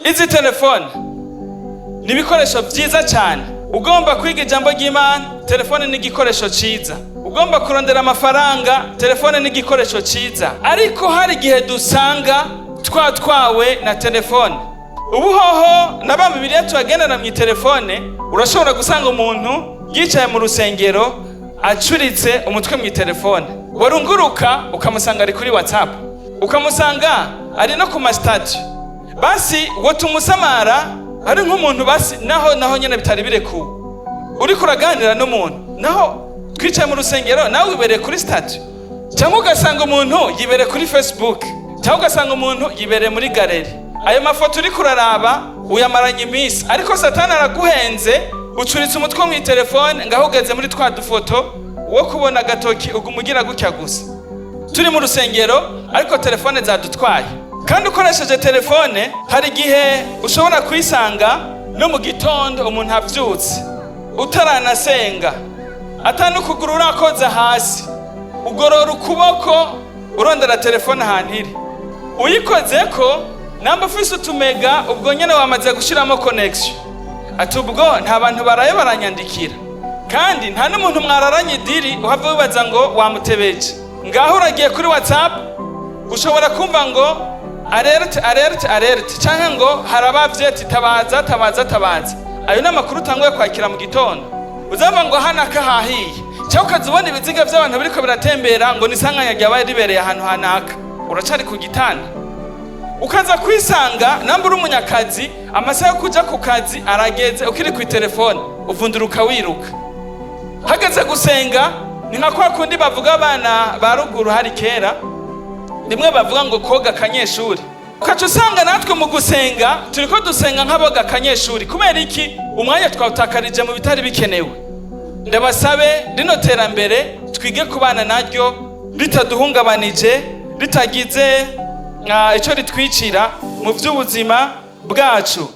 Izi telefone ni ibikoresho byiza cyane. Ugomba kwiga ijambo ry'Imana, telefone ni igikoresho cyiza. Ugomba kurondera amafaranga, telefone ni igikoresho cyiza. Ariko hari igihe dusanga twatwawe na telefone. Ubu hoho na ba Bibiliya tubagendana mu itelefone. Urashobora gusanga umuntu yicaye mu rusengero acuritse umutwe mu itelefone, warunguruka ukamusanga ari kuri WhatsApp, ukamusanga ari no ku ma statuts. Basi wotuma usamara ari nk'umuntu, basi naho nyine bitari birekuwe, uriko uraganira n'umuntu, naho twicaye mu rusengero, nawe wibereye kuri statut, cyangwa ugasanga umuntu yibereye kuri Facebook, cyangwa ugasanga umuntu yibereye muri galerie. Ayo mafoto uriko uraraba uyamaranye iminsi, ariko Satani araguhenze, ucuritse umutwe mu telefone, ngaho ugeze muri twa dufoto wo kubona agatoki uguma ugira gutya gusa. Turi mu rusengero ariko telefone zadutwaye. Kandi ukoresheje telefone, hari igihe ushobora kwisanga no mu gitondo umuntu avyutse, utaranasenga, atari ukuguru urakoza hasi, ugorora ukuboko urondera telefone ahantu iri. Uyikoze ko namba ufise utumega, ubwo nyene wamaze gushiramo connexion, ati ubwo nta bantu baraye baranyandikira, kandi nta n'umuntu mwararanye idiri uhava wibaza ngo wamutebeje. Ngaho uragiye kuri WhatsApp, ushobora kumva ngo alerte, alerte, alerte, canke ngo harabavye ati tabaza, tabaza, tabaza. Ayo ni amakuru utanguye kwakira mu gitondo. Uzava ngo hano akahahiye, cyangwa ukaza ubona ibiziga by'abantu biriko biratembera, ngo ni isanganya ryabaye ribereye ahantu hanaka, uracari ku gitanda. Ukaza kwisanga namba uri umunyakazi, amasaha yo kuja ku kazi arageze, ukiri ku telefone, uvunduruka wiruka. Hageze gusenga, ni nka kwa kundi bavuga abana ba ruguru hari kera, rimwe bavuga ngo koga akanyeshuri. Ukaca usanga natwe mu gusenga turiko dusenga nk'aboga akanyeshuri. Kubera iki? Umwanya twawutakarije mu bitari bikenewe. Ndabasabe, rino terambere twige kubana naryo ritaduhungabanije, ritagize ico ritwicira mu by'ubuzima bwacu.